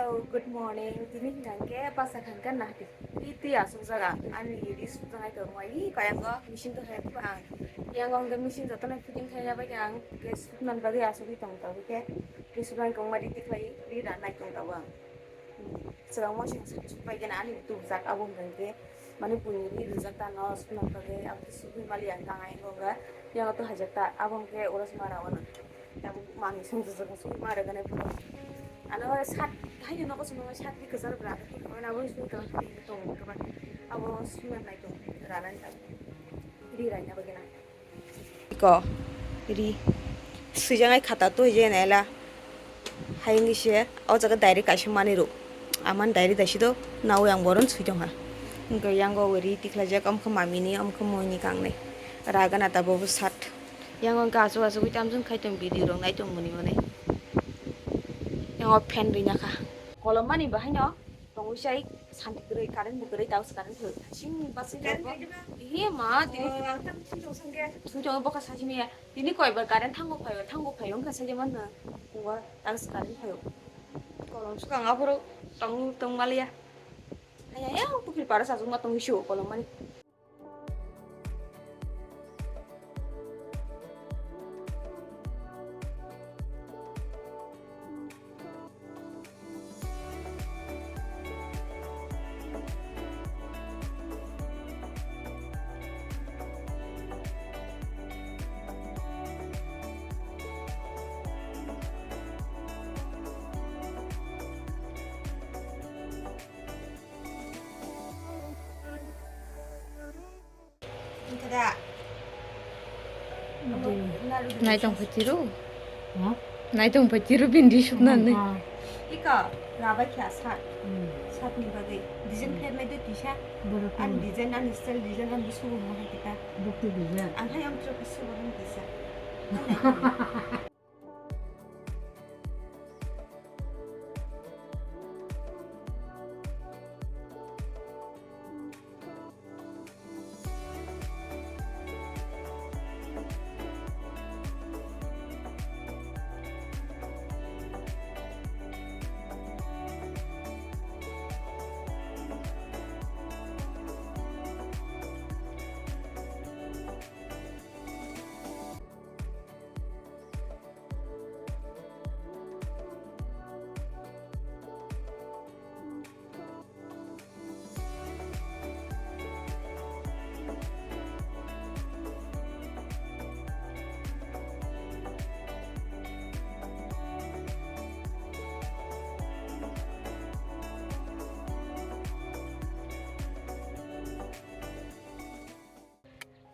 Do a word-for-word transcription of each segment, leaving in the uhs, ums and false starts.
Oh, good morning. Tini hingkha hingke basa khanka nahdi. Ri twi asuk jaga. Ani ri suk jaga tong wai. Kaya go machine to hai ba ang. Yang go hingke machine joto na fitting khai ya ba ang. Ke suk nan bagwi asuk tong tong ke. Ri suk nan kong ma ri twi khai ri ran nai tong tong ang. Sekarang mo sing suk pai gana ani tu jak abong hingke. Mane buini rijak ta no swnam bagwi abo khe sugwi mali ang tang ai wngkha. Yang to hajak ta abo hwnkhe oro se mara wano. Abo manwi song jajak sugwi mara gane puro. Ano sat haino nogo swnam sat bi kwchar bra khe mane abo sung tong tong khe abo swnam nai tong rana ni ri raina bagwi na. Ko ri swijang ai khata twi je naila. Hai wngwi se o jaga diary kaisa manwi rw. Amani diary daisi do nawi ang boron swi tongkha. Wngkha yango ri tikhlajak, omo khe mamini, omo khe moini kangnai. Ragana ta bobo sat. Yango wngkha aswk aswk wi tamjani khai tong video rok nai tong muni muni. Yango fan rwina kha. Kolom mani bo haino tongwi sai santi kwrwi, current bo kwrwi, taos current thwi. Sing basi current thwi ba? He ma, tini oh, ang tam sing tong sangke. Sing tong boka sasi miya. Tini koibar current thango phaio, thango phaio wngkha sai mano. Kuwa taos current phaio. Kolom swkang aphuru tong tong maliya. Haya ya pukri para sasuk ma tong isu kolom mani. Wngkha da. Naitong phachiru. Ha? Naitong phachiru bindi suknani. Ha. Iko rabai kha sat. Hmm. Satni bagwi. Design khe mai de tisa. Borok ani design ani style design ani subu mo hai tika. Bukti design. Ang hai am chok subu mo tisa.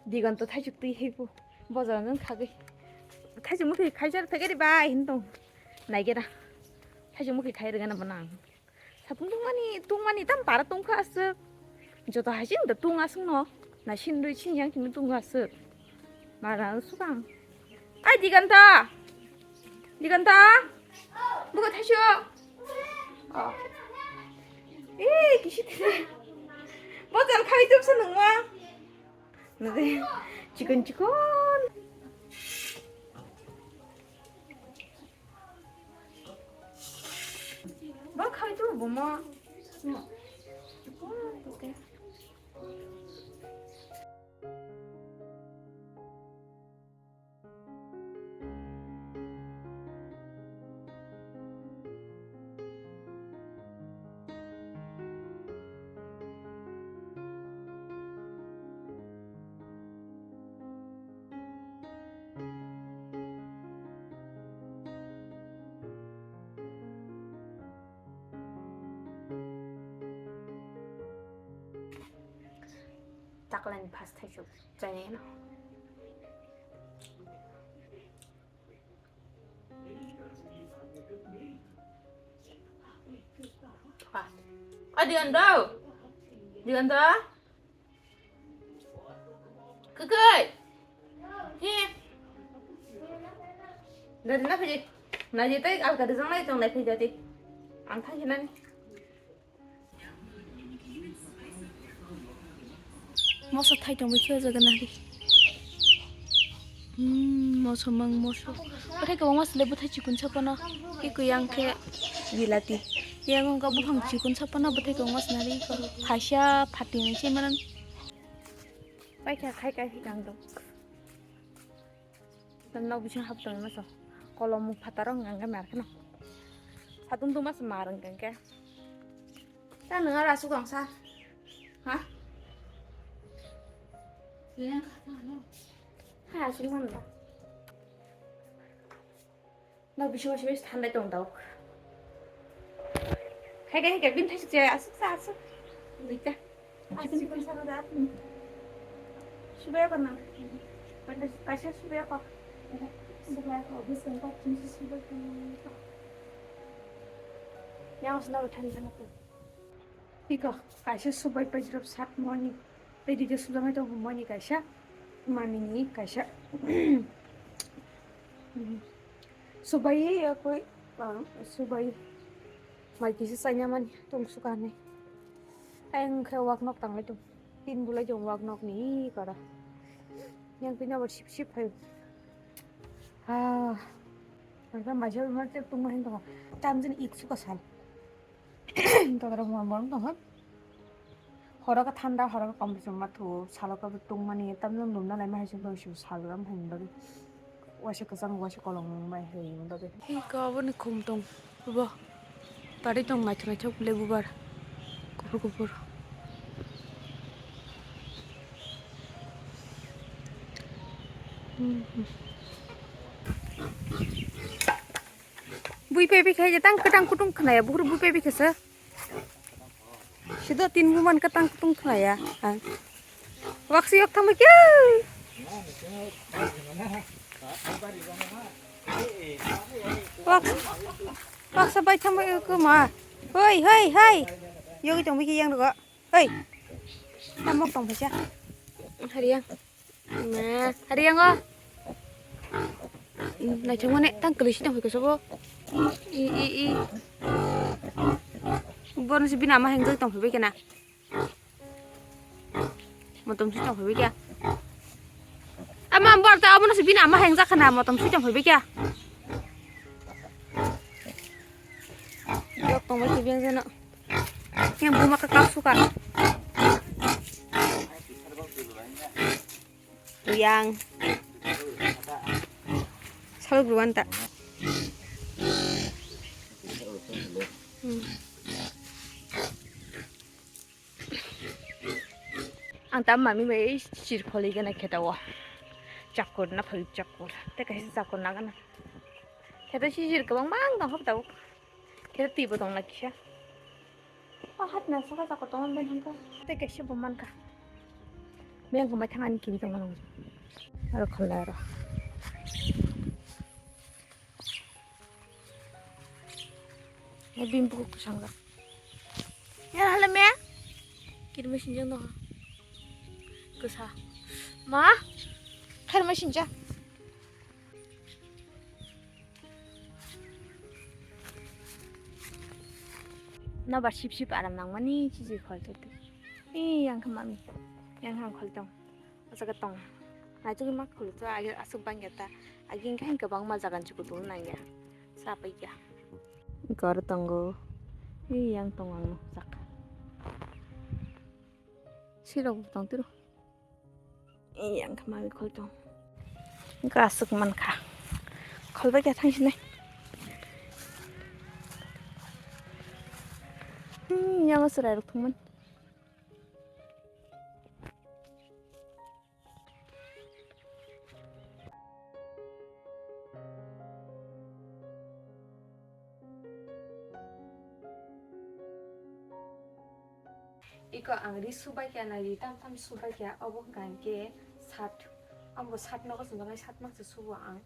Diganto thaisuk twi hai bo bojaro nung khagwi. Thaisuk mukhi khaijar phegeri bai hin tong. Naigera. Thaisuk mukhi khai rwgana bo nang. Sapung tungmani, tungmani tam para tungkha aswk. Joto haising da tung aswk no. Na sinrwi sinjang kini tungkha aswk. Mara sukang. Ai Diganta. Diganta. Buka thaisuk. Oh. Eh, kisi thaisuk. Bojaro khai tubsa nungma. Nade, chikon chikon. Ba khai tu boma. Taklani first thaisuk chainai no. Oi, Diganta. Diganta. Kwkhwi. Hi. Dadi na phiji. Naji tei alka rijang nai tong nai phiji dadi. Ang thang hinani. Moso thai tongwi khe o jaga nari. Hmm, moso mang moso. Bwthai kwbangma sle bwthai chikun saphano. Kikui ang khe bilati. Yang wngkha buphang chikon saphano bwthai tongo sinari khaisa phatini se manan. Paikha khai khai hikang dong. Tamno bising hap tong maso. Kolom phataro hwnka hwnkhe mar kheno. Satung tungma se mar hwnka hwnkhe. Ta nwnga rasu kangsa. Ha? Hai asuk manba. No bisingo simi thandai tong dok. Hai kai kai bin thai suk jaya asuk sa asuk. Duita. Asuk sik sa da. Subaya ko na. Pada kaisa subaya ko. Subaya ko bis kan ko tumi subaya ko. Yang sna than than ko. Iko kaisa subai pajirok sat moni. Tei dide sujamai tongo moni kaisa. Mamini kaisa. Subai ya koi, ah, subai. Mai kisa chanya mani tong sukani. Ayang khe wak nok tanglai tong. Tin bulai tong wak nok ni kara. Yang pina bo sip sip hai. Ah. Ang khe maisa ma tek tong ma hin tong. Tam jin ik suka sal. Todorok mo bong tong. Horo ka thanda, horo ka kom bising ma thu, salo ka tung mani, tam jin lum na lai ma hai sing tong sal ram hin bagwi. Waisa kwchang, waisa kolong bai hai bagwi. Hi ka bo ni khum tong. Bo. Tari tong naithok naithok le bubar. Kuphur kuphur. Hmm. Bui pepi khai je tang ketang kutung khnaya, buhur bui pepi khasa. Sido tin buman ketang kutung khnaya. Ha. Waksi yok thambai kya? Waks, waksa bai thambai ko ma. Hoi, hoi, hoi. Yogi tong biki yang dogo. Hoi. Tamok tong phaisa. Hari yang. Ma, hari yang o. Naithok mane tang kwlwi si tong phai kosobo. I, i, i. Borno si bini ama heng jai tong phai bai kena. Motom si tong phai bai kya. Ama bor ta abono si bini ama heng jakha na motom si tong phai bai kya. Jok tong bai si beng jeno. Yang buma ka kap suka. Yang. Saluk ruan ta. Hmm. Ang tam mami bai sir kholi gana kheta o. Chakur na phai chakur. Te kaisa chakur na gana. Kheta sijir kwbang bang tong hok tabuk. Kheta twi bo tong na kisa. O hat na saka chakur tong ben hangka. Te kaisa bo man ka. Meng ko mai thang ani kiri tong nang. Aro khala aro. Bini bukhuk kwsang jak. Ya, hala me? Kirma sinjak no. Kwsa. Ma? Khairma sinjak. Nobar sip sip aram nangmani chiji khol tete. Ee, yang kha mami. Yang kha khol tong. O jaga tong. Naichugwi ma khulukjak, age aswk bangya ta. Age hinkhe kwbangma jagani chukutung nangya. Sa paikya. Eko aro tongo. Ei yang tongo ang nukjak. Sirok bo tong tiro. Ei yang khe magi khol tong. Eko aswk mankha. Khol baikya thang sinai. Hmm, yang o chwrairok thangmani. Iko ang ri subaikya, nai ri tam tam subaikya, obo hwnkha hinkhe sat, ambo sat nogo chwng jaknai sat mangsa subo ang.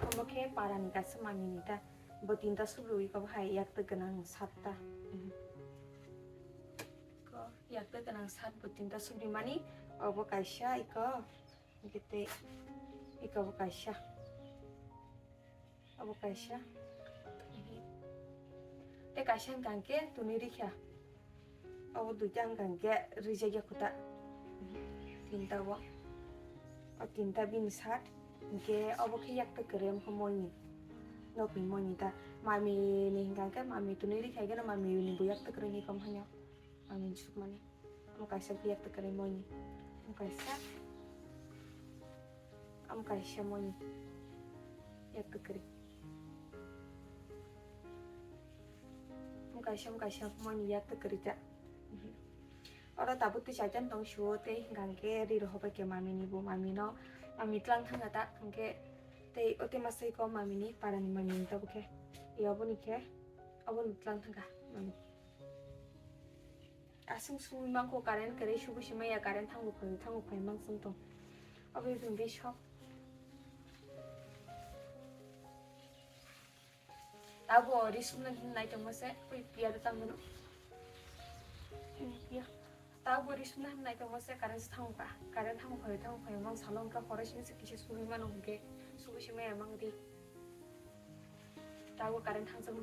Omo khe parani kaisa mami ni ta, bo tinta subrwi iko bo hai yak twi gwnang sat ta. Ko yak twi gwnang sat bo tinta subrwi mani, obo kaisa iko. Hingke tei eka bo kaisa, abo kaisa, tei kaisa hingka hingke tuni rikha, abo duita hingka hingke rijakya kota, tinta o, o tinta bini shirt, hingke obo khe yakta kwrwi wngkha moini, nokni moini ta, Mami ni hingka khe mami tunui ri khai gana mami ni bo yak twkwrwi ni kom hanyo. Mami ni sukmani. Amo kaisa bo yak twkwrwi moni. Amo kaisa. Amo kaisa moni. Yak twkwrwi. Amo kaisa, amo kaisa moni yak twkwrwi ta. Oro tabuk twi chaitan tong suo tei hingka hingke ri rohor bai khe mami ni bo mami no mami tlang thang ta hingke tei o tei masai ko mami ni para ni mami ni tabuk khe ya obo ni khe obo ni tlang thang kha mami. Aswng sui mangko current kwrwi subu simaya current thango phai thango phai mang sung tong. Obo ni bisok. Abo ri sumna hin nai tongma se, oi piya da tang mano. Piya. Abo ri sumna hin nai tongma se, current thang ka. Current thang phai, thang phai, mang salon ka pore sini se kisi suri mano hingke, suri sima ya mang di. Abo current thang jang.